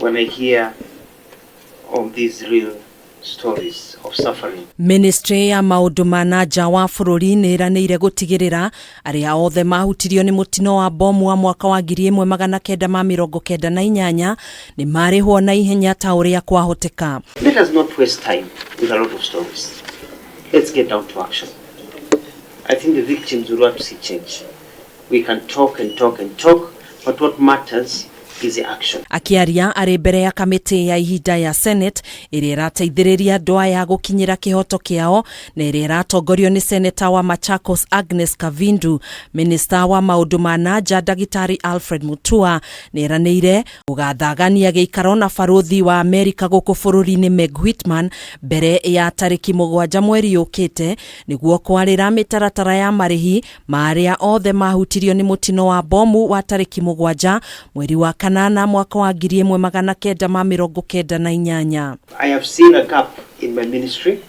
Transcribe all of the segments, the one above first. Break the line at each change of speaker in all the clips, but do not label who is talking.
When I hear of these real stories of suffering.
Ministry ya maũndũ ma na nja wa bũrũri nĩ ĩranĩire gũtigĩrĩra arĩa othe mahutirio nĩ mũtino wa bomu wa mwaka wa 1998 nĩ marĩhwo na ihenya ta ũrĩa kwahoteka.
Let us not waste time with a lot of stories. Let's get down to action. I think the victims will want to see change. We can talk and talk and talk, but what matters is the action.
Akĩaria arĩ mbere ya kamĩtĩ ya ihinda ya Senate ĩrĩa ĩrateithĩrĩria andũ aya gũkinyĩra kĩhoto kĩao na ĩrĩa ĩratongorio nĩ seneta wa Machakos Agnes Kavindu, minista wa maũndũ ma na nja Ndagĩtarĩ Alfred Mutua nĩ eranĩire gũgathagania gĩikaro na barũthi wa Amerika gũkũ bũrũri-inĩ Meg Whitman mbere ya tarĩki 7 mweri ũkĩte nĩguo kwarĩra mĩtaratara ya marĩhi ma arĩa othe mahutirio nĩ mũtino wa bomu wa tarĩki 7 mweri wa 8 mwaka wa 1998.
I have seen a gap in my ministry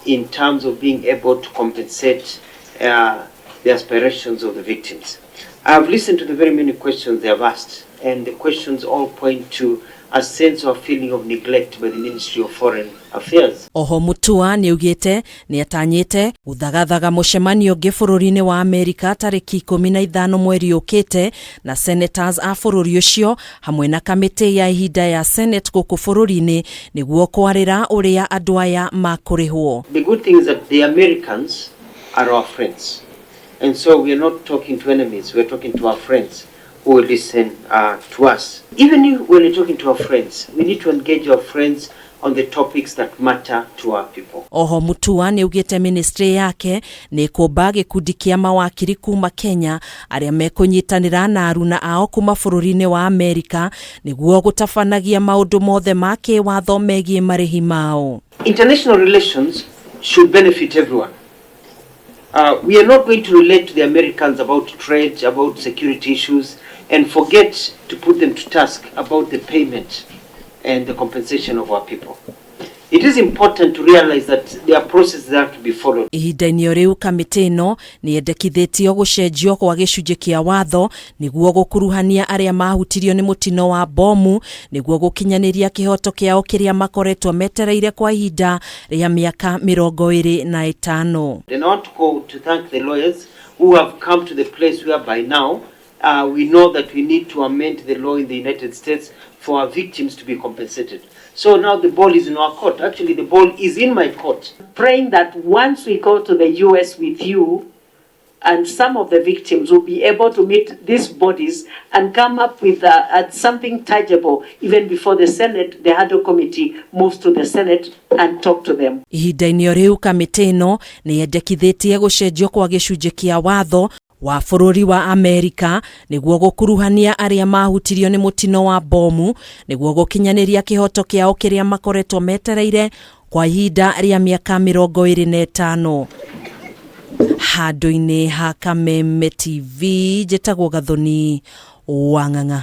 in terms of being able to compensate the aspirations of the victims. I have listened to the very many questions they have asked, and the questions all point to a sense of feeling of neglect by the Ministry of Foreign Affairs.
Oho Mutua nĩ augĩte nĩ atanyĩte gũthagathaga mũcemanio ũngĩ bũrũri-inĩ wa Amerika tarĩki 15 mweri ũkĩte na senators a bũrũri ũcio hamwe na kamĩtĩ ya ihinda ya Senate gũkũ bũrũri-inĩ nĩguo kwarĩra ũrĩa andũ aya makũrĩhwo.
The good thing is that the Americans are our friends. And so we are not talking to enemies, we are talking to our friends who will listen to us. Even if when we're talking to our friends, we need to engage our friends on the topics that matter to our people.
Oho Mutua nĩ augĩte ministry yake nĩ kũmba gĩkundi kĩa mawakiri kuma Kenya arĩa mekũnyitanĩra na aruna ao kuma bũrũri-inĩ wa Amerika nĩguo gũtabanagia maũndũ mothe ma kĩwatho megiĩ marĩhi mao.
International relations should benefit everyone. We are not going to relate to the Americans about trade, about security issues, and forget to put them to task about the payment and the compensation of our people. It is important to realize that there are processes that have to be followed.
Ihinda-inĩ o rĩu, kamĩtĩ ĩno nĩ yendekithĩtio gũcenjio kwa gĩcunjĩ kĩa watho nĩguo gũkuruhania arĩa mahutirio nĩ mũtino wa bomu nĩguo gũkinyanĩria kĩhoto kĩao kĩrĩa makoretwo metereire kwa ihinda rĩa mĩaka 25.
And I want to go to thank the lawyers who have come to the place where by now we know that we need to amend the law in the United States for our victims to be compensated. So now the ball is in our court. Actually, the ball is in my court.
Praying that once we go to the US with you, and some of the victims will be able to meet these bodies and come up with something tangible even before the Senate, the ad hoc committee moves to the Senate and talk to them.
Ihinda-inĩ o rĩu, kamĩtĩ ĩno nĩ yendekithĩtie gũcenjio kwa gĩcunjĩ kĩa watho wa bũrũri wa Amerika nĩguo gũkuruhania arĩa mahutirio nĩ mũtino wa bomu nĩguo gũkinyanĩria kĩhoto kĩao kĩrĩa makoretwo metereire kwa ihinda rĩa mĩaka 25. Handũ-inĩ ha Kameme TV, njĩtagwo Gathoni Wang'ang'a.